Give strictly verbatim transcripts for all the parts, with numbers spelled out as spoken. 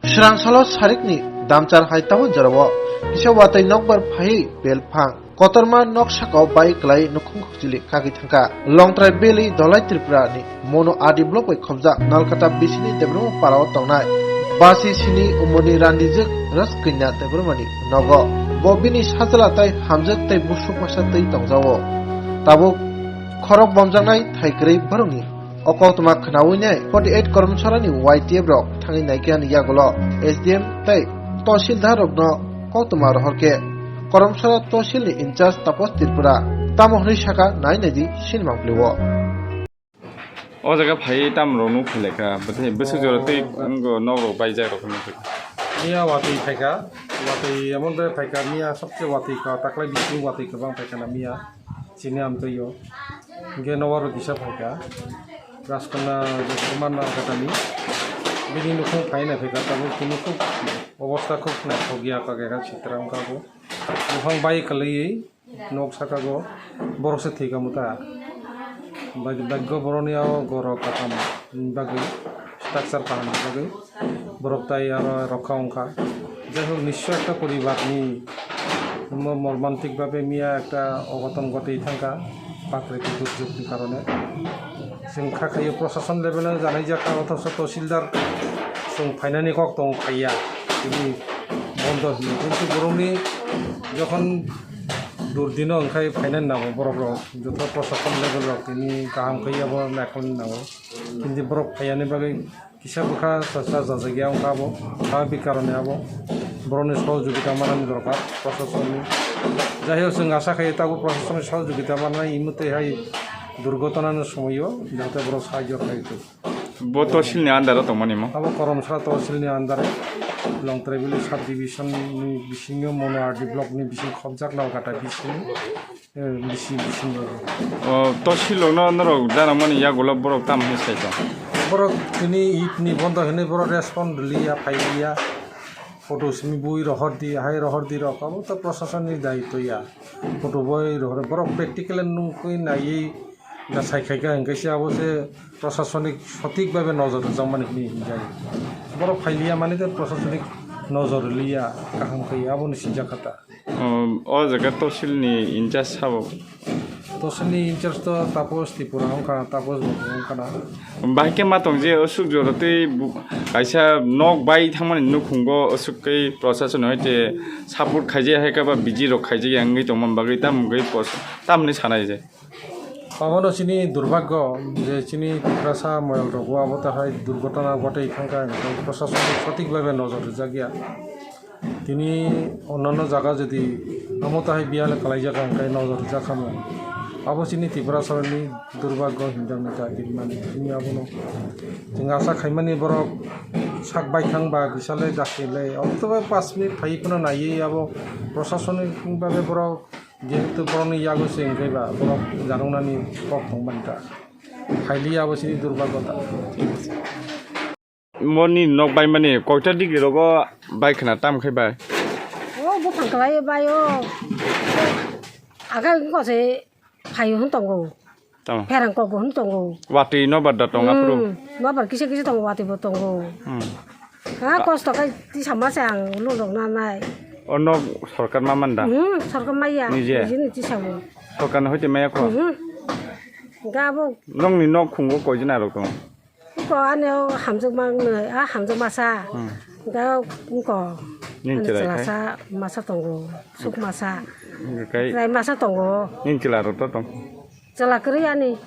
Swrang salo sarikni damchar hai tabuk jorao kisa watwi nokbar phaiwi belphang kotorma nok sakao bai kwlai nukhung khukchili kagwi thangkha. Longtrai Valley Dholai Tripura ni Mono R D block bai khobjak Nalkata bisini Debbarma parao tongnai basi sini umorni ranijwk Raskanya Debbarmani nogo. Bo bini sajla tei hamjwk tei busuk masa twi tongjago. Tabuk khorok bomjaknai thai kwrwi borokni. O koktwma khnawi nai forty eight Koromsarani Y T F rok thangwi naikhe ani yagulo S D M tei Tahsildar rokno koktwma rohorkhe Koromsara Tahsilni in charge Tapos Tripura tamo hwnwi sakha nai naidi sinimang pliwo. O jaga phai tam rok nuk phai laikha, bwswk jora tei wng nok rok baijak rok phano. Miya watwi phaikha, watwi emon bai phaikha, miya sabse watwi ka, taklai bising watwi kwbang phaikha na miya. Chini amtwi o. Hingke nobar rok kisa phaikha. Raskona Debbarma Nalkatani. Bini nukhung phaina phaikha, tabuk tini khub obostha khub naithok ya, kagekha sitra wngkha bo. Buphang bai kwlaiwi nok saka go borok se thwikha muta. Bag-, baggo boroni o goro kaham bagwi, structure kaham bagwi. Borok tai aro rokha wngkha. Jai hok, nischoi ekta poribar ni mo-, mormantik babe miya ekta ogoton gotwi thangkha, prakriti durjog ni karone. Chwng kha khaio prosason level o janai jakha, othocho tahsildar chwng phainani kok tongo phaiya, tini bondo hino. Kintu borokni jokhon durdino wngkhai phainani nango borok rok, joto prosason level rok tini kaham khaiyabo naikolni nango. Kintu borok phaiyani bagwi kisa bwkha sa, sa jajagya wngkha abo, abo bi karone abo borokni sohojogita manani dorkar prosasonni. Jai hok, chwng asa khaio tabuk prosasonni sohojogita manai, imwtwi hai durgotonani somoio jate borok sahajyo khlai thung. Bo tosilni under o tongmani mo? Abo Koromsara tosilni under o, Longtrai Valley sub division ni bisingo Mono R D block ni bising khobjak Nalkata bising. Eh, bisi, bisi ni bagwi. O, tosilokno norok janakmani yagulo borok tamo hinwi sai tong? Borok tini it ni bondo hinwi borok respond rwliya, phailiya. Photo simi bui rohor di, hai rohor di rok, abo to prosason ni daityo ya. Photo bui rohor, borok practical nukwi naiwi na sai khaikha, hwnkhe se abo se prosasonik sothik babe nojor rwjakmani hinwi hinjai. Borok phailiya mani tei prosasonik nojor rwliya, kaham khe aboni sinjakha ta. O, o jaga tosilni in charge sabo? Tosilni in charge to Tapos Tripura wngkha, Tapos bo wngkha na. Bahai khe ma tong je, aswk jora tei bu-, kaisa nok bai thangmani nukhungo aswk khe prosason hai te support khaijak hai khe ba biji rok khaijak ya wngwi tongmani bagwi tamo wngwi pos-, tamni sanai je. Abono chini durbagyo je chini Tiprasa moyol rogo abo tahai durgotona gotwi thangkha, hwnkhe prosason sothik babe nojor rwjakya. Tini onnanno jaga jodi amo tahai biyal kalaijak ang khe nojor rwjak khamu. Abo chini Tiprasaroni durbagyo hinjaknai ta tini mani. Chini abono chwng asa khaimani borok sak baithang ba kisa le dakti le. Obo to bai pash minute phai phano naiwi abo prosasonik babe borok jehetu borokni yago se hwnkhe ba borok janoknani kok tongmani ta. Phailiya abo chini durbagyo ta. Moni nok baimani koita degree rogo bai khna tam khai bai? O buphang kwlai bai o. Aga wngkha se phaio hwn tongo. Tamo. Pherang kok bo hwn tongo. Watwi nobar da tong aphuru? Hmm, nobar kisa kisa tongo, watwi bo tongo. Hmm. Ha, kosto khai tisa ma se ang lung rok nanai. O nok sorkar ma manda? Hmm, sorkar maya. Nije? Nijini tisa bo. Sorkar ni hoite maya kho? Hmm. Ga bo. Nokni nok khungo koi jona rok tongo? Ko ani o hamjwk ma wngnai, a hamjwk masa. Hmm. Ga ko. Nini ani chwrai chwla khai? Sa masa tongo, suk masa. Hwnkhe kai. Chwrai masa tongo. Nini chwla rok to tong? Chwla kwrwi ani.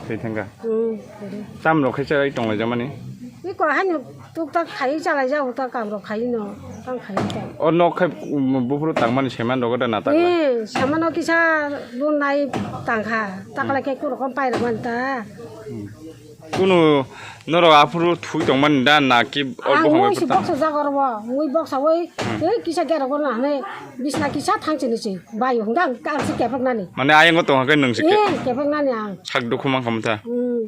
Twi thangkha? Hmm, kwrwi. Tam rok khai chwrai tonglaijak mani? Iko haino tuktak khai chalaijak, utak kam rok khai no, tang khai tong. O nok khai, um, buphuru tangmani seman rok da natak lai? Eh, samano kisa lunai tangkha, taklai khe kurokom pairok mani ta. Hmm. Kunu norok aphuru thui tongmani da na ki o ang buphang mui bai si boksa jaga oro bo, mui boksa oi, hmm, tei kisa gerok oro na hwnwi bisna kisa thang chini si, bai hwnga ang si kepek nani. Mane ayang o tong khe nwng si ke-, eh, kepek nani ang. Sak dukhu mang khamtha. Hmm.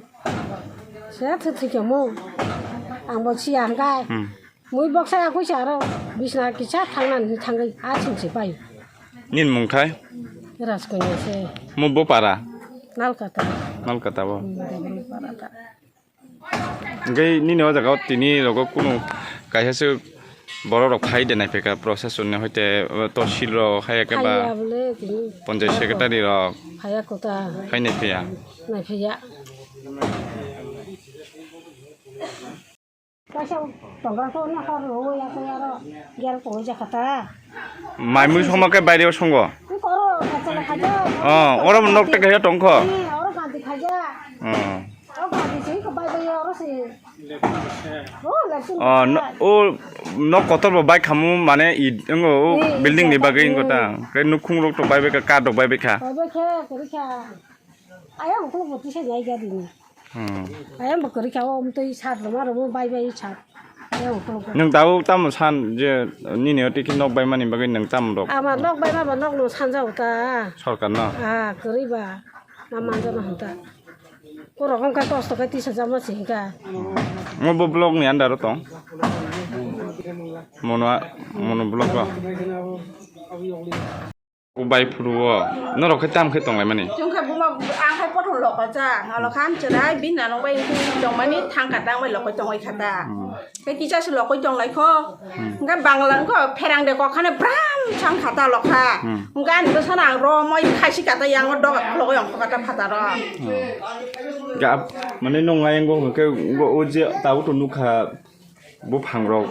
Se thwi thwi kemo. Ang bo siya hwnga. Hmm. Mui boksa ya kuisa aro bisna kisa thang nani thangwi a chini si bai. Nini mung khai? Raskanya se. Mo bo para? Nalkata. Nalkata bo. Hmm, Debbarma para ta. Hingke nini o jaga o tini rogo kunu kaisa se Borok rok phai de nai phaikha procession ni hoite, uh, tosil rok hai khe ba Phaiya bole tini. Panchayat secretary rok Phaiya kota. Phai nai phiya. Nai phaiya. Kaisa tongra ko na kar ro ya ko aro gel ko ja khata. Mai mui songma khe baire o songo. Ni koro kacha khaja. Oh, oro nok te kaya tongkho. Ni oro kanti khaja. Oh. Oro kanti sei ko bai bai oro sei. Oh, lagi. Oh, no, oh, nok kotor bo bai khamu mane i ngo, oh, building ni bagwi ngo ta. Ke nukhung rok to bai bai kha, kar rok bai bai kha. Bai bai kha, kori kha. Ayang ukuluk bo tisa jai gari ni. Hmm. Ayang bo kwrwi kha, o mtwi sat rwma rwma bai bai sat. Ayang ukuluk bo. Nwng tabuk tamo san je nini oti khe nok bai mani bagwi nwng tamo rok? Ama nok bai ma ba nok no sanja uta. Sorkar no? Ah, kwrwi ba. Ma manja no hwnta. Ko rok wngkha kosto khe tisa jama si hwnka. Mo bo block ni under o tong? Mono, mono block o. O bai phuru o, norok khe tam khe tonglaimani? Chwng khe buma, ang khe pothor lokha cha, alo khan chwrai bini nanok bai tongmani thang kha tang bai lokoi tongoi kha ta. Hmm. Khe kisa se lokoi tonglai kho. Hmm. Hwnkhe bangla wngkho pherang de kok khane bram chang kha ta lokha. Hmm. Hwnkhe ani bwsano ang romoi khaisi kha ta yang o doga khulogoi ongkho kha ta phataro. Hmm. Ga, mane nong ayang go hwnkhe go o je tabuk to nukha. Buphang rok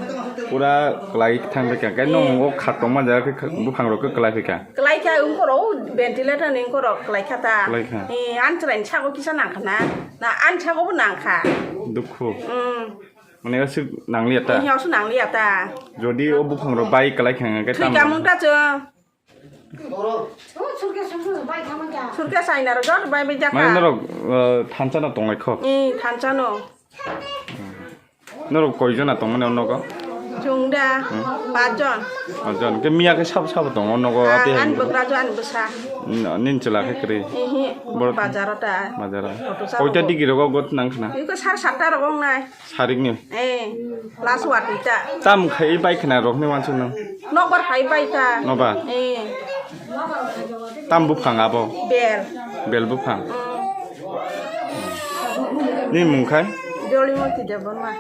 pura kwlai thang kha, khe nwng o kha tongma jaga khe buphang rok khe kwlai phi kha. Kwlai kha, wngkhorok ventilator ni wngkhorok kwlai kha ta. Kwlai kha. Eh, ani chwrai ni sago kisa nang kha na. Na, ani sago bo nang kha. Dukhu. Hmm. Mane aswk nang liya ta? Eh, aswk nang liya ta. Jodi o buphang rok bai kwlai kha hwnkhe thwi tamo? Kamung ta chwng. Surkhe saina rok joto bai bai jakha. Mane norok, uh, thansa no tonglai kho? Eh, thansa no. Norok koi jona tongmani o nogo? Chwng da, hmm? Pach jon. Pach jon. Ke miya khe sabo sabo tongo o nogo? Ah, ate ani hai bwkra jo ani bwsa. N-, nin chwla khe kwrwi? Ehe, borok bazaro ta. Bazaro. Auto sabo. Koita digi rogo got nang khna? Iko sar satta rogo wngnai. Sarik ni? Eh, last word ita. Tam khai bai khna rok ni wansuk nang? Nokbar khai bai ta. Nokbar? Eh. Tam buphang abo? Bel. Bel buphang? Mm. Ni mung khai? Jolimoti Debbarma.